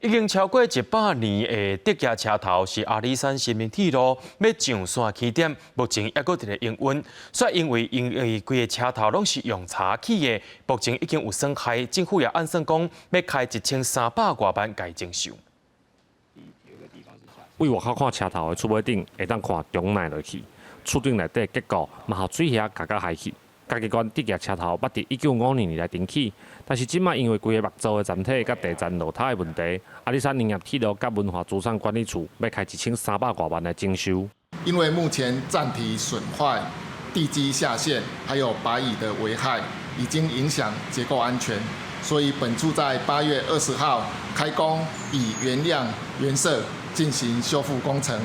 已經超過100年的竹莖車頭是阿里山森林鐵路欲上山起點，目前猶閣佇咧營運。煞因為規个車頭攏是用柴起的，目前已經有損害，政府也按算講欲開1300外萬共整修。對外口看車頭的厝尾頂，會當看中內落去，厝頂內底結構嘛，予水蟻咬甲害去。嘉義縣竹莖車頭捌佇1955年來重起，但是這擺因為規个木造的站體佮地層落塌的問題，阿里山林業鐵路佮文化資產管理處欲開1300外萬來整修。因為目前站體損壞、地基下陷，還有白蟻的危害，已經影響結構安全，所以本處在8月20號開工，以原樣原色進行修復工程。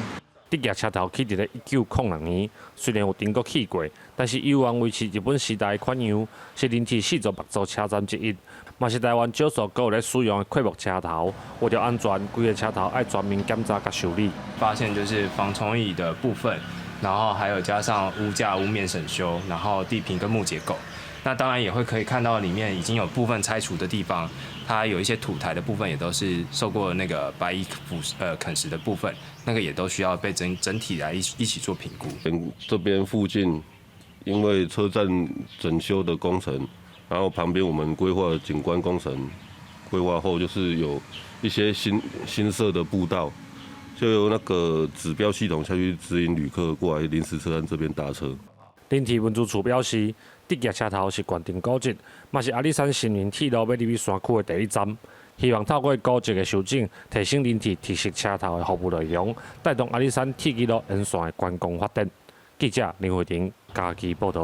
竹莖車頭起佇咧1906年，雖然有重閣起過，但是猶原維持日本時代的款樣，是林鐵四座木造車站之一，嘛是台灣少數閣有咧使用的檜木車頭。為著安全，規个車頭愛全面檢查佮修理。發現就是防蟲蟻的部分，然後還有加上屋架屋面審修，然後地坪跟木結構。那當然也會可以看到裡面已經有部分拆除的地方，它有一些土台的部分也都是受過那個白蟻腐啃食的部分，那個也都需要被整整體來一起做評估。嗯，這邊附近因為車站整修的工程，然後旁邊我們規劃景觀工程，規劃後就是有一些新設的步道，就由那個指標系統下去指引旅客過來臨時車站這邊搭車。林鐵文資處表示，竹莖車頭是縣定古蹟，嘛是阿里山森林鐵路欲入去山區的第一站。希望透過古蹟的修整，提升林鐵特色車頭的服務內容，帶動阿里山鐵路沿線的觀光發展。記者林慧婷嘉義報導。